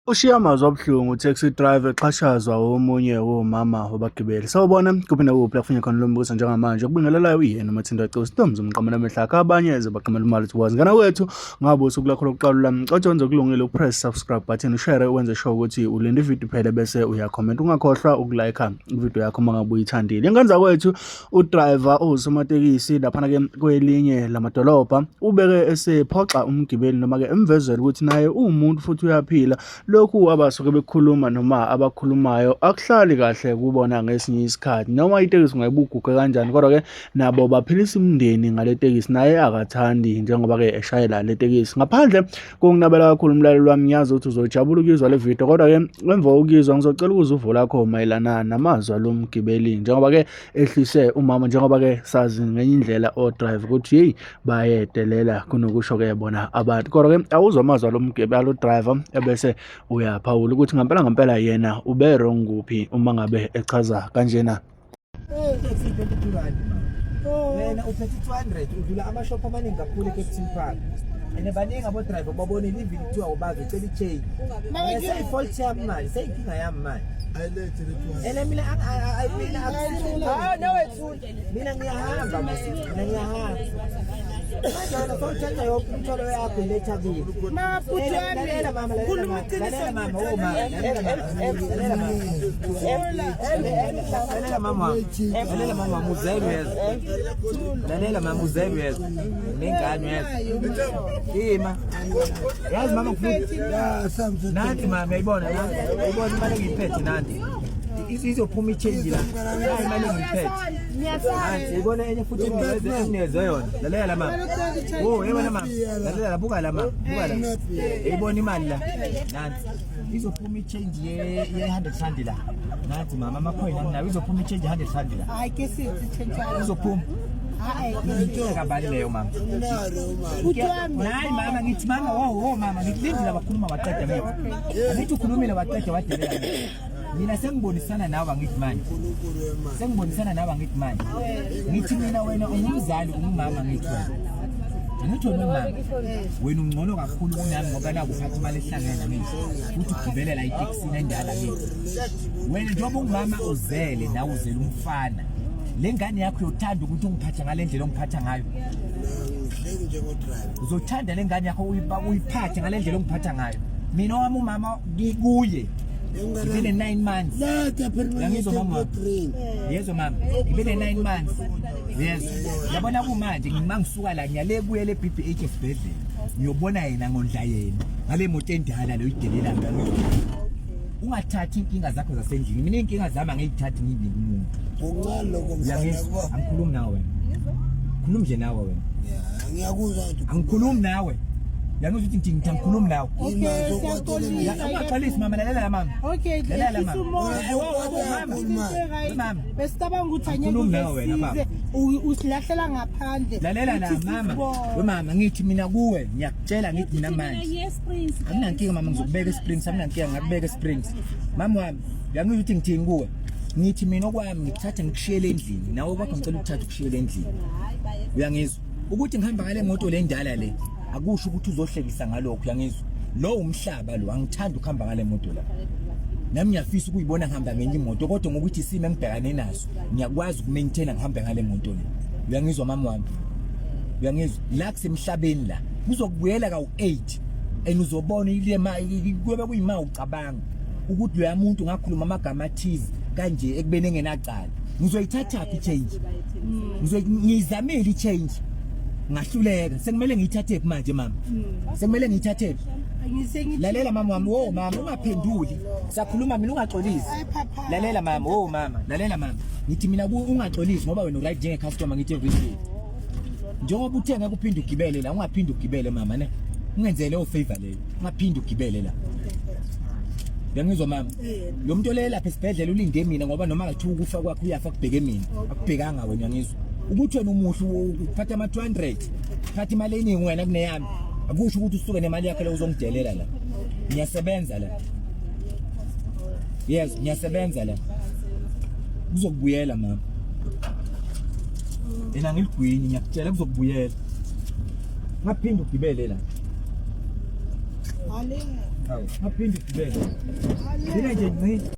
Ushiye amazwi abuhlungu u-taxi driver exhashazwa omunye womama wabagibeli. Sawubona, kuphi nakuphi la kufunye khona lo mbukiso njengamanje. Okubingelelayo uyena uMathinta Cebo Storms umqamela amehlo akhe abanye ezobaqamela imali ukuthi wazi. Ngana kwethu ngabe usuku lakho lokuqala lami. Cotha wenze okulungile upress subscribe button ushare wenze sure ukuthi ulinda ivideo iphele bese uyacomment. Ungakhohlwa ukulike ivideo yakho uma ngabe uyithandile. Ingane zakwethu udriver owusomatekisi laphana ke kwelinye lamadolobha ubeke esephoxa umgibeli noma ke emvezela ukuthi naye uwumuntu futhi uyaphila. Lokhu abasuke bekhuluma noma abakhulumayo akuhlali kahle kubona ngesinye isikhathi. Noma itekisi ungayibuguge kanjani kodwa ke nabo baphilisa imindeni ngale tekisi naye akathandi njengoba ke eshayela le tekisi. Ngaphandle kokunabela kakhulu umlaleli wami ngiyazi ukuthi uzojabula ukuyizwa le video kodwa ke emva kokuyizwa ngizocela ukuza uvo lakho mayelana namazwi alo mgibeli njengoba ke ehlise umama njengoba ke sazi ngenye indlela o-drive ukuthi yeyi bayedelela kunokusho ke bona abantu kodwa ke awuzwa amazwi alo mgibeli alo driver ebese uyaphawula ukuthi ngempela ngempela yena ube wrong kuphi uma ngabe echaza kanjena. Wena uphethe 200 udlula amashop amaningi kakhulu eCape Park. And baningi abo-driver babonile even kuthiwa ubazi ucela i-change. Seyi-fault yami manje, seyinkinga yami manje. And mina mina mina ngiyahamba mina ngiyahamba. Manje wena sowuthatha yonke imithwalo yakho iletha kimi. Lalela mama, lalela mama, lalela mama, oh mama, lalela mama, lalela mama. Lalela mama, lalela mama, uzele uyezwa. Lalela mama, uzele uyezwa. Nengane uyezwa. Ima. Yazi mama ngifuna. Nanti mama uyayibona la. Uyayibona imali engiyiphethe nanti. Izophuma i-change la. Nayi imali engiyiphethe. Nanti uyibona enye futhi enginikeze yona. Lalela la mama. Oh, yebona mama. Lalela la buka la mama. Buka la. Uyibona imali la. Nanti. Izophuma i-change ye 100 rand la. Nanti mama ama-coin anginawo izophuma i-change 100 rand la. Hayi ke sithi change. Izophuma. Hayi. Kabani leyo mama? Bhuti wami. Hayi mama ngithi mama wo wo mama ngikulindile abakhuluma waqeda mina. Angithi ukhulumile waqeda wadelela. Mina sengibonisana nawe angithi manje. Sengibonisana nawe angithi manje. Ngithi mina wena ungumzali ungumama ngithi wena. Angithi wena ungumama. Wena ungcono kakhulu kunami ngoba naku uphatha imali ehlangene ngithi. Futhi ugibelela itekisini endala ngithi. Wena njengoba ungumama uzele nawe uzele umfana. Le ngane yakho uyothanda ukuthi ungiphathe ngale ndlela ongiphatha ngayo. Uzothanda le ngane yakho uyiphathe ngale ndlela ongiphatha ngayo. Mina owami umama kuye ngibe ne-9 months. Uyangizwa mama wami? Yezwa mama, ngibe ne-9 months. Yezwa. Yabona kumanje ngima ngisuka la ngiyale kuyele e-BBH esibhedlela. Ngiyobona yena ngondla yena ngale moto endala leyo idelela ngalo. Ungathathi inkinga zakho zasendlini. Mina inkinga zami angiyithathi ngiyinike umuntu. Ngokuncane lokho Uyangizwa? mfana. Angikhulumi nawe wena. Khulumi nje nawe wena. Ngiyakuzwa ukuthi Angikhulumi nawe. Uyangizwa ukuthi ngithi ngithi angikhulumi nawe. Okay, siyaxolisa. Ungaxolisi mama, lalela la mama. Okay, Lalela lehlisa mama. umoya. Eh, wo, wo, mama. Right. Mama. Besicabanga ukuthi angeke Angikhulumi nawe wena, baba. uzesize usilahlela ngaphandle. Lalela la Uthi mama. sisibone. We mama ngithi mina kuwe ngiyakutshela ngithi mina manje. Anginankinga mama ngizokubeka eSprings, anginankinga ngakubeka eSprings. Mama wami, uyangizwa ukuthi ngithini kuwe? Ngithi mina okwami ngikuthatha ngikushiyele endlini. Nawe kwakho ngicela ukuthatha ukushiyele endlini. Uyangizwa? Ukuthi ngihamba ngale moto le ndala le akusho ukuthi uzohlekisa ngalokho uyangizwa? Lo umhlaba lo angithandi ukuhamba ngale moto la. Nami ngiyafisa ukuyibona ngihamba ngenye imoto kodwa ngokuthi isimo engibhekane naso ngiyakwazi ukumaintain ngihambe ngale moto le. Uyangizwa mama wami? Uyangizwa? La kusemhlabeni la kuzokubuyela kawu-8 and uzobona ilema kuyobe kuyima ucabanga ukuthi loya muntu ngakhuluma amagama athize kanje ekubeni engenacala. Ngizoyithathaphi i-change? Ngiyizamile i-change ngahluleka sekumele ngiyithathephi manje mama? Sekumele ngiyithathephi? Lalela mama wami, wo mama ungaphenduli. Sakhuluma mina ungaxolisi. Lalela mama, wo mama, lalela mama. Ngithi mina kuwe ungaxolisi ngoba wena uright njenge customer ngithi every day. Njengoba uthe ngeke uphinde ugibele la, ungaphinde ugibele mama ne. Ungenzele leyo favor leyo. Ungaphinde ugibele la. Uyangizwa mama? Lo muntu olele lapha esibhedlela ulinde mina ngoba noma ngathiwa ukufa kwakhe uyafa kubheke mina. Akubhekanga wena uyangizwa. Ukuthi wena umuhle uphatha ama 200, uphatha imali eningi wena kuneyami. Akusho ukuthi usuke nemali yakho le uzongidelela la. Ngiyasebenza la. Yes, ngiyasebenza la. Kuzokubuyela mama. Mina ngiligwinyi ngiyakutshela kuzokubuyela. Ngaphinde ugibele la. Hawu, ngaphinde ugibele. Gcina nje ngci.